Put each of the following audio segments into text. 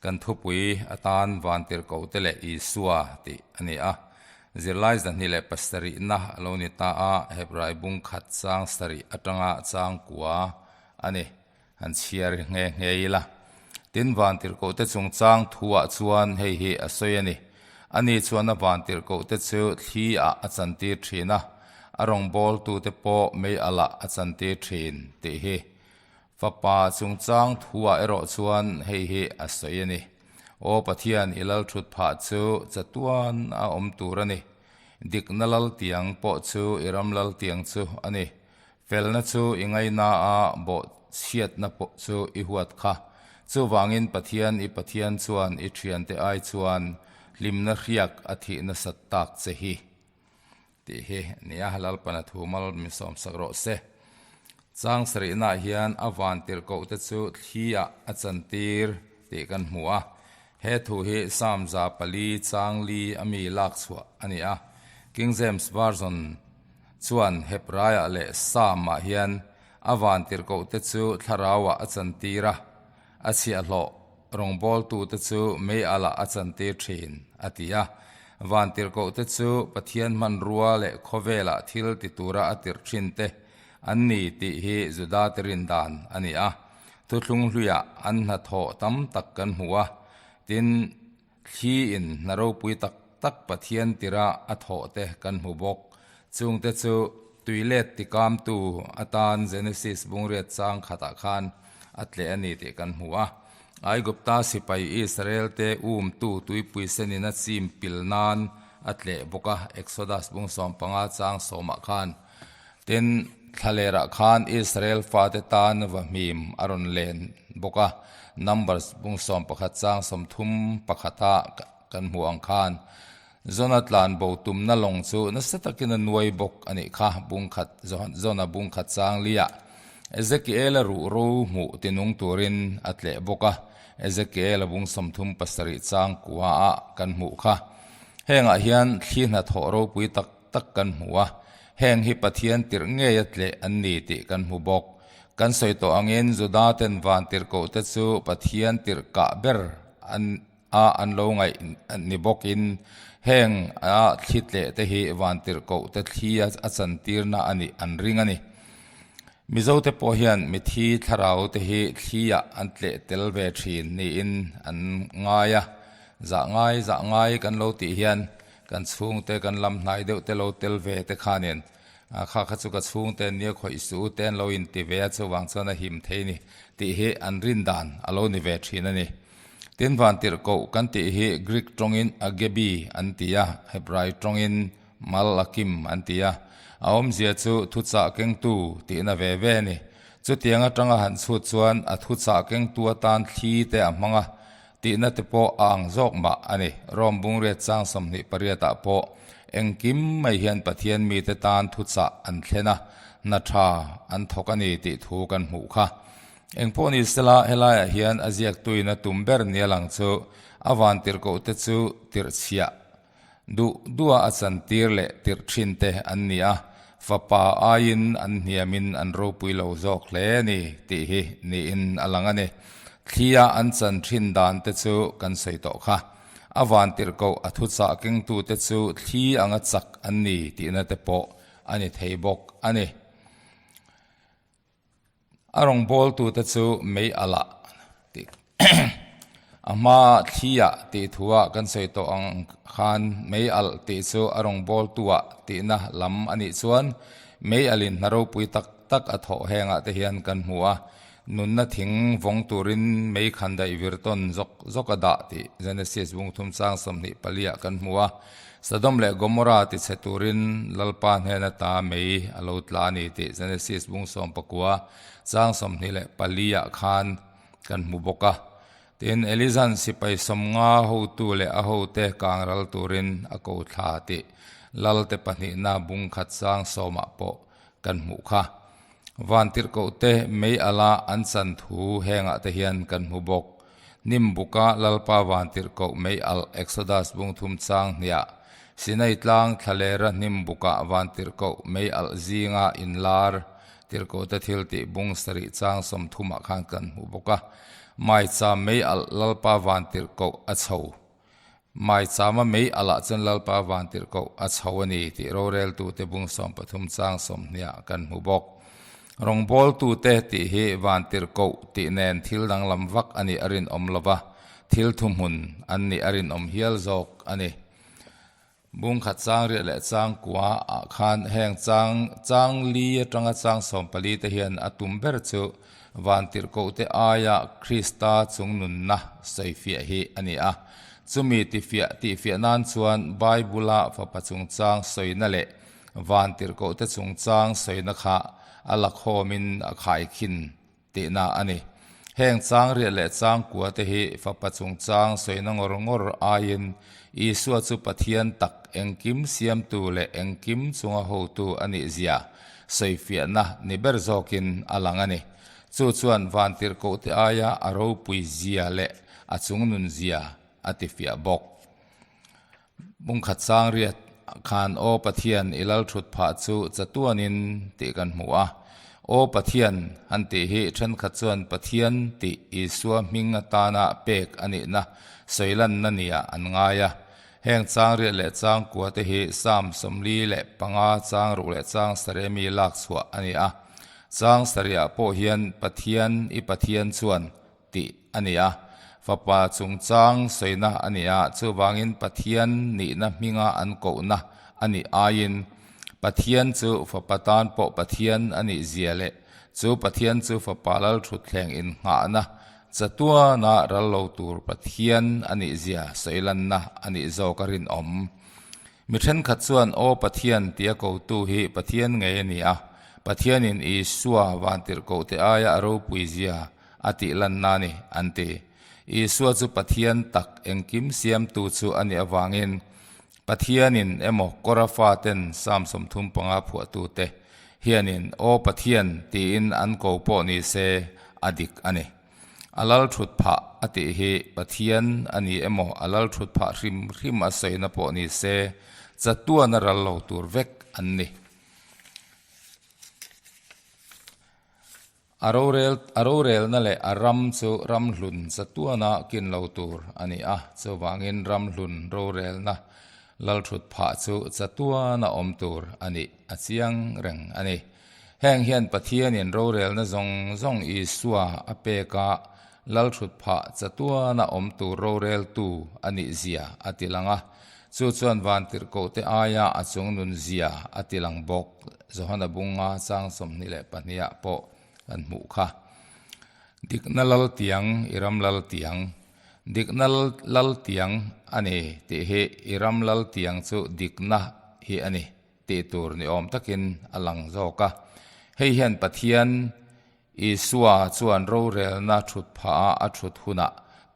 Kan thupui atan Vantirhkohte leh Isua tih a ni a. Zirlai 27na a lo ni ta a, Hebrai bung khat chang sarih atanga chang kua a ni. Han chhiar nghe nghe ila. Tin, Vantirhkohte chungchang thuah chuan hei hi a sawi a ni. Ani chuan a Vantirhkohte chu thli ah a chantir thin a, a rawngbawltute pawh mei alh ah a chantir thin tih hi. Fapa chungchang thuah erawh chuan hei hi a sawi a ni. Aw Pathian, i lal thut phah chu chatuan a awm tur a ni. Dikna lal tiang pawh chu i ram lal tiang chu a ni. Felna chu i ngaina a, bawh chhiatna pawh chu i huat kha. Chuvangin Pathian i Pathian chuan i thiante ai chuan hlimna hriak a thih nasat tak che hi. Tih hi nia, Lalpana thu mal min sawmsak rawh se. Chang sarihnaah hian a van tirhkohte chu thli-ah a chantir tih kan hmu a. He thu hi Psalm 400 chang li a mi lak chhuah a ni a. King James Version chuan Hebraiah leh Psalm-ah hian a van tirhkohte chu thlarauah a chantir a, a chhiahhlawh rawngbawltute chu mei alah a chantir thin, a ti a. Vantirhkohte chu Pathian hmanrua leh khawvelah thil ti tura a tirh thinte an ni tih hi Judate rin dan a ni a. Thuthlung hluiah an hnathawh tam tak kan hmu a, tin, thli in hna ropui tak tak Pathian tira a thawh te kan hmu bawk. Chungte chu tuilet tikamtu atan Genesis bungriat chang khatah khan a tleh a ni tih kan hmu a. Aigupta sipai Israel te umtu tuipui senin a chim pil nan a tleh bawk a, Exodus bung 15 chang sawmah khan. Tin, thlalerah khan Israel fate tan va hmim a rawn len bawk a, Numbers bung 11 chang 31 a kan hmuh ang khan Jona tlan bo tumna lawng chu nasa takin a nuai bawk a nih kha, bung khat Jona bung khat chang liah Ezekiel-a ruh ro hmuh tinung turin a tleh bawk a, Ezekiel-a bung 37 chang kua ah kan hmuh kha. Hengah hian thli hnathawh ropui tak tak kan hmu a, heng hi Pathian tirh ngei a tleh an ni tih kan hmu bawk. Kan sawi tawh angin Juda ten van tirhkohte chu Pathian tirh kah ber an a an lo ngaih ni bawkin heng a thli tleh te hi van tirhkoh te thli a chantirna a nih an ring a ni. Mizo te pawh hian mithi thlarau te hi thli ah an tleh tel ve thin niin an ngai a, zah ngai zah ngai kan lo tih hian kan chhungte kan lam hnai deuh te lo tel ve te khanin kha kha chu ka chhungte nia khawih suh u te an lo inti ve a chuvang chuan a him thei ni tih hi an rin dan a lo ni ve thin a ni. Tin vantirhkoh kan tih hi Greek tawngin agebi an ti a, Hebrai tawngin malakim an ti a. A awmzia chu thuchah kengtu tihna ve ve a ni. Chutiang atanga han chhut chuan a thuchah kengtu atan thli te a hmang a, tihna te pawh a ang zawk mah a ni. Rome bungriat chang 28 ah pawh engkim mai hian Pathian mite tan thuchah an thlen a, hna tha an thawk a ni tih thu kan hmuh kha. Engpawh ni sela, helaiah hian a ziaktuin a tum ber nia lang chu a van tirhkoh te chu tirhchhiah duh duha a chantir leh tirh thin te an ni a, fapa aiin an hniamin an ropui lo zawk hle a ni tih hi niin a lang a ni. Thlia an chan thin dan te chu kan sawi tawh kha. A van tirhkoh a thuchah kengtute chu thli anga chak an ni tihna te pawh a ni thei bawk a ni. A rawngbawltute chu mei alh ah tih a hma thli ah tih thu ah kan sawi tawh ang khan mei alh tih chu a rawngbawltu ah tihna lam a nih chuan mei alh in hna ropui tak tak a thawh heng ah te hian kan hmu a, nunna thing vawng turin mei khan daih vir tawn zawk zawk a dah tih Genesis bung thum chang 24 ah kan hmu a. Sodom leh Gomorrah tichhe turin Lalpa hnen ata mei a lo tla a ni tih Genesis bung 19 chang 24 ah khan kan hmu bawk a. Tin, Eliza'n sipai 50 hotu leh a hote kang ral turin a ko thla tih Lalte pahnihna bung khat chang 10 ah pawh kan hmuh kha. Vantirhkohte mei ala an chan thu hengah te hian kan hmu bawk. Hnim buka Lalpa vantirhkoh mei alh Exodus bung thum chang hniah Sinai tlang thlalera hnim bukah vantirhkoh mei alh zinga inlar. Tirhkohte thiltih bung sarih chang sawmthumah khan kan hmu bawk a. Maicham mei alh Lalpa vantirhkoh a chho. Maichama mei alh ah chuan Lalpa vantirhkoh a chho a ni tih roreltute bung 13 chang sawmhniah kan hmu bawk. Rawngbawltute tih hi vantirhkoh tih nen thil danglam vak a nih a rinawm lo va, thil thuhmun an nih a rinawm hial zawk a ni. Bung khat chang riah leh chang kua ah khan heng chang chang li atanga chang 14 te hian a tum ber chu vantirhkoh te aia Krista chung nunna sawifiah hi a ni a. Chumi tifiah tihfiah nan chuan Bible-a fapa chungchang sawina leh vantirhkoh te chungchang sawina kha a lakhawmin a khaikhin tihna a ni. Heng chang riah leh chang kua te hi fapa chungchang sawina ngawr ngawr aiin Isua chu Pathian tak engkim siamtu leh engkim chunga hotu a nih zia sawifiahna ni ber zawkin a lang a ni. Chu chuan vantirhkohte aia a ropui zia leh a chungnun zia a tifiah bawk. Bungkhat chang riat khan Aw Pathian i lal thut phah chu chatuanin tih kan hmu a. Aw Pathian han tih hi thenkhat chuan Pathian tih Isua hming atana pek a nihna sawilanna nia an ngai a. Heng chang riat leh chang kua te hi Psalm 45 chang ruk leh chang saremi lak chhuah a ni a. Chang sarihah pawh hian Pathian i Pathian chuan tih a ni a, Fapa chungchang sawina a ni a, chuvangin Pathian nihna hminga an kohna a nih aiin Pathian chu Fapa tan pawh Pathian a nih zia leh chu Pathian chu Fapa Lalthutthleng innghahna chatuana ral lo tur Pathian a nih zia sawilanna a nih zawk a rinawm. Mi thenkhat chuan Aw Pathian tia kotu hi Pathian ngei a ni a, Pathianin Isua vantirhkohte aia a ropui zia a tih lanna a ni, an ti. Isua chu Pathian tak engkim siamtu chu a nih avangin Pathianin emaw Kora faten Psalm 35 phuahtute hianin Aw Pathian tiin an ko pawh ni se a dik a ni. A lal thut phah a tih hi Pathian a ni emaw a lal thut phah hrim hrim a sawina pawh ni se chatuan a ral lo tur vek an ni. A rorel a rorelna leh a ram chu ram hlun chatuana kin lo tur a ni a, chuvangin ram hlun rorelna lalthut phah chu chatuana awm tur a nih a chiang reng a ni. Heng hian Pathianin rorelna zawng zawng Isua a pek a, lalthut phah chatuana awm tur roreltu a nih zia a ti lang a, chu chuan vantirhkohte aia a chungnun zia a ti lang bawk. Johana bunga chang 22 ah pawh kan hmuh kha. Dikna lal tiang i ram lal tiang. Dikna lal tiang a ni tih hi i ram lal tiang chu dikna hi a ni tih tur ni awm takin a lang zawk a. Hei hian Pathian Isua chuan rorelna thut phah a a thut hunah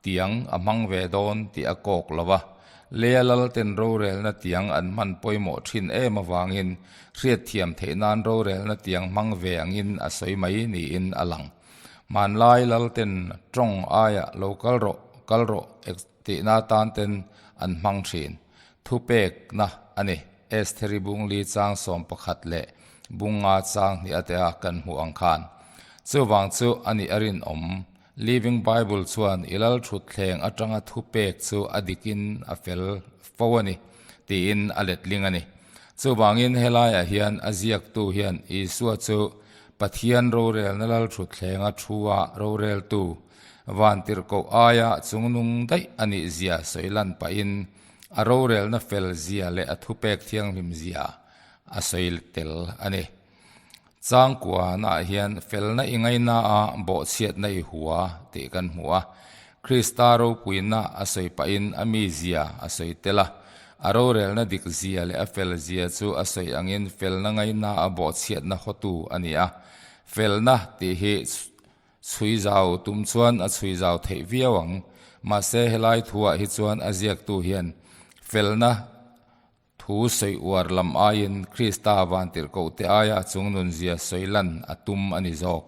tiang a hmang ve dawn tih a kawk lo a. Leia lalten rorelna tiang an hman pawimawh thin em avangin hriatthiam theih nan rorelna tiang hmang ve angin a sawi mai niin a lang. Hmanlai lalten tawng aia lo kal rawh, kal rawh tihna tan ten an hmang thin. Thupekna a ni. Estheri bung li chang 11 leh bunga chang hnih ate a kan hmuh ang khan. Chuvang chu a nih a rinawm. Living Bible chuan i lal thutthleng atanga thupek chu a dikin a fel fo a ni tiin a letling a ni. Chuvangin helaiah hian a ziaktu hian Isua chu Pathian rorelna lal thutthlenga thu-a roreltu vantirhkoh aia chungnung daih a nih zia sawi lan pahin a rorelna fel zia leh a thupek thianghlim zia a sawi tel a ni. Changkuanah hian felna i ngaina a, bawhchhiatna i hua tih kan hmu a. Krista ropuina a sawi pahin a mizia a sawi tel a. A rorelna dik zia leh a fel zia chu a sawi angin felna ngaina a bawhchhiatna hawtu a ni a. Felna tih hi chhui zau tum chuan a chhui zau theih viau ang. Mahse helai thuah hi chuan a ziaktu hian felna Thu sawi uar lam aiin Krista vantirhkohte aia a chungnunzia sawi lan a tum a ni zawk.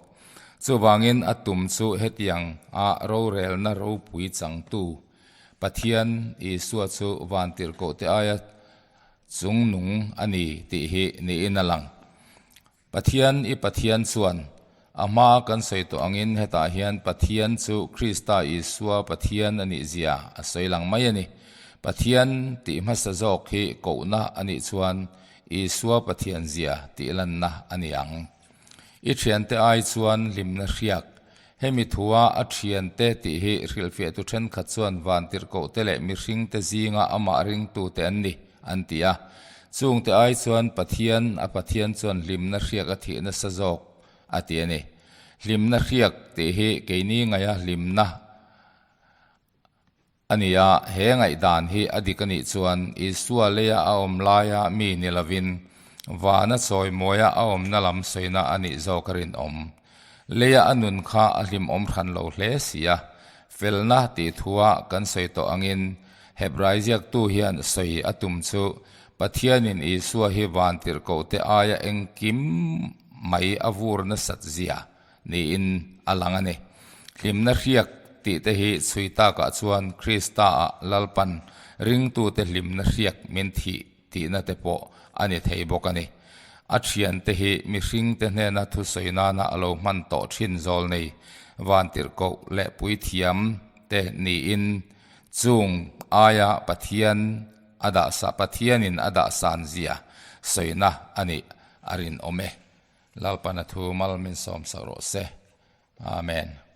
Chuvangin a tum chu hetiang a rorelna ropui changtu Pathian Isua chu vantirhkohte aia chungnung a ni tih hi niin a lang. Pathian i Pathian chuan a hmaa kan sawi tawh angin hetah hian Pathian chu Krista Isua Pathian a nih zia a sawi lang mai a ni. Pathian tih hmasa zawk hi kohna a nih chuan Isua Pathian zia tih lanna a ni ang. I thiante ai chuan hlimna hriak. Hemi thua a thiante tih hi hrilhfiahtu thenkhat chuan vantirhkohte leh mihringte zinga amah ringtute an ni, an ti a. Chungte ai chuan Pathian, a Pathian chuan hlimna hriak a thih nasa zawk a ti a ni. Hlimna hriak tih hi keini ngaia hlimna A ni a, he ngaihdan hi a dik a nih chuan Isua leia a awm laia mi ni lovin vana chawimawi a a awmna lam sawina a nih zawk a rinawm. Leia a nun kha a hlimawm hran lo hle si a, felna tih thua kan sawi tawh angin Hebrai ziaktu hian sawi a tum chu Pathianin Isua hi vantirhkohte aia engkim mai a vur nasat zia niin a lang a ni. Hlimna hriak tih te hi chhui takah chuan Krista-ah Lalpan ringtute hlimna hriak min thih tihna te pawh a ni thei bawk a ni. A thiante hi mihringte hnena thusawi nana a lo hman tawh thin zawl nei vantirhkoh leh puithiam te niin chung aia Pathian a dahsa Pathianin a dahsan zia sawina a nih a rinawm e. Lalpan a thu mal min sawm sak rawh se. Amen.